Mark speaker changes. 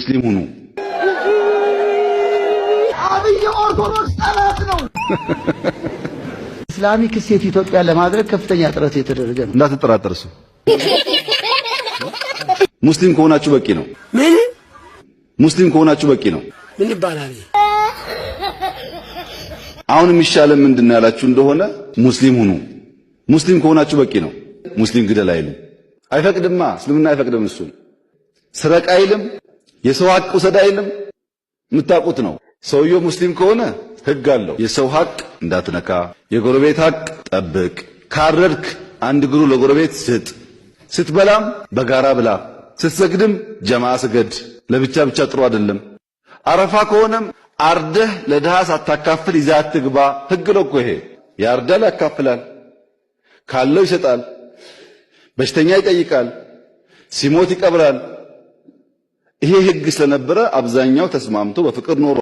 Speaker 1: ሙስሊም ሁኑ።
Speaker 2: አብይ ኦርቶዶክስ ጠላት ነው። Islamic state ኢትዮጵያ ለማድረግ ከፍተኛ ጥረት የተደረገ ነው።
Speaker 1: እንዳትጠራጠር እሱ ሙስሊም ከሆናችሁ በቂ ነው።
Speaker 3: ምን?
Speaker 1: ሙስሊም ከሆናችሁ በቂ ነው።
Speaker 3: ምን ይባላል?
Speaker 1: አሁን የሚሻለን ምንድን ነው ያላችሁ እንደሆነ ሙስሊም ሁኑ። ሙስሊም ከሆናችሁ በቂ ነው። ሙስሊም ግደል አይልም፣ አይፈቅድማ። እስልምና አይፈቅድም። እሱን ስረቅ አይልም፣ የሰው ሀቅ ውሰድ አይልም። የምታውቁት ነው። ሰውየው ሙስሊም ከሆነ ህግ አለው። የሰው ሀቅ እንዳትነካ፣ የጎረቤት ሀቅ ጠብቅ፣ ካረድክ አንድ እግሩ ለጎረቤት ስጥ፣ ስትበላም በጋራ ብላ፣ ስትሰግድም ጀማ ስገድ፣ ለብቻ ብቻ ጥሩ አይደለም። አረፋ ከሆነም አርደህ ለድሃ ሳታካፍል ይዘህ አትግባ። ህግ ነው እኮ ይሄ። ያርዳል፣ ያካፍላል፣ ካለው ይሰጣል፣ በሽተኛ ይጠይቃል፣ ሲሞት ይቀብራል። ይሄ ህግ ስለነበረ አብዛኛው ተስማምቶ በፍቅር ኖሯል።